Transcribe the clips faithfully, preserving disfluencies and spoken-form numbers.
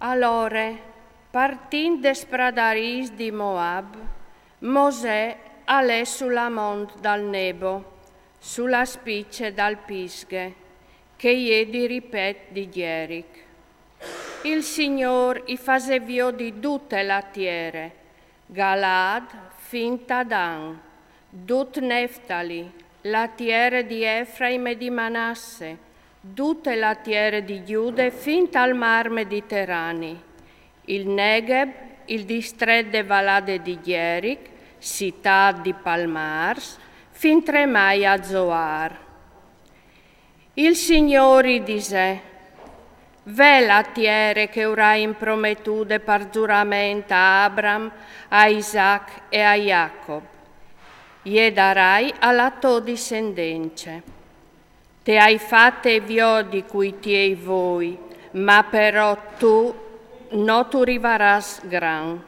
Alore, partint des pradarîs di Moab, Mosè al è su la mont dal Nebo, su la spice dal Pisghe, che e je di ripet di Jeric. Il Signôr i fasè viodi dute la tiere, Galaad fint a Dan, dut Neftali, la tiere di Efraim e di Manasse, dute la tiere di Jude fint al mâr Mediterani, il Negheb, il distret de valade di Jeric, citât di palmârs, fintremai a Zoar. Il Signôr i disè: Ve la tiere che urai imprometude par zurament a Abram, a Isac e a Jacob. Je darai a la tô dissendence. Te ai fate viodi cui tiei voi, ma però tu no tu rivarâs gran.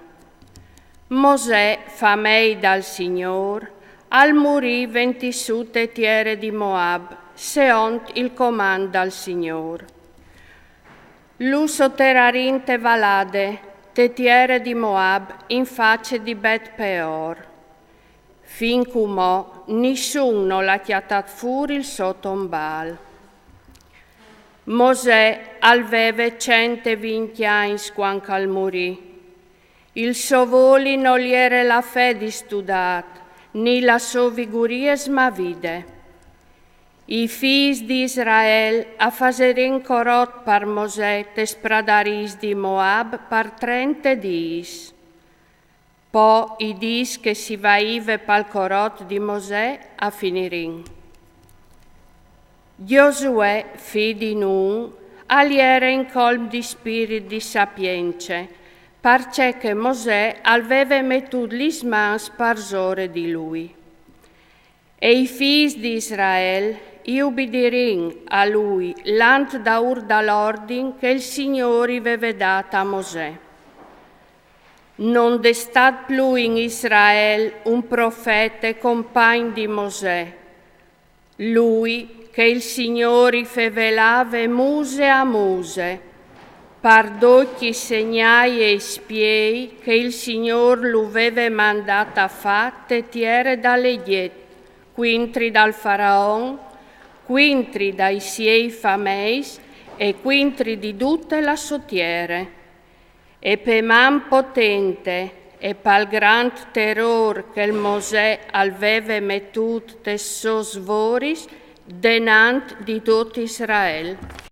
Mosè, famei dal Signôr, al murì ventissù te tiere di Moab, seont il comant dal Signôr. Lu soterarìn te valade, te tiere di Moab, in face di Bet Peor. Fin cumò nissun nol à cjatât fûr il so tombâl. Mosè al veve cent e vincj agns cuant che al murì. Il so voli nol jere la fe distudât, ni la sô vigurî smavide. I fîs di Israel a fasarìn corot par Mosè tes pradarîs di Moab par trente dîs. Po i dîs che si vaive pal corot di Mosè a finirìn. Gjosuè, fi di Nun, al jere in colm di spirit di sapience, parcè che Mosè al veve metût lis mans parsore di lui. E i fîs di Israel i ubidirìn a lui lant daûr dal ordin che il Signôr i veve dât a Mosè. No 'nd è stât plui in Israel un profete compagn di Mosè, lui che il Signôr i fevelave muse a muse, par ducj i segnâi e i spiei che il Signôr lu veve mandât a fâ te tiere dal Egjit, cuintri dal faraon, cuintri dai siei fameis e cuintri di dute la sô tiere. E pe man potente e pal grant terôr che il Mosè al veve metût tes sôs voris denant di dut Israel.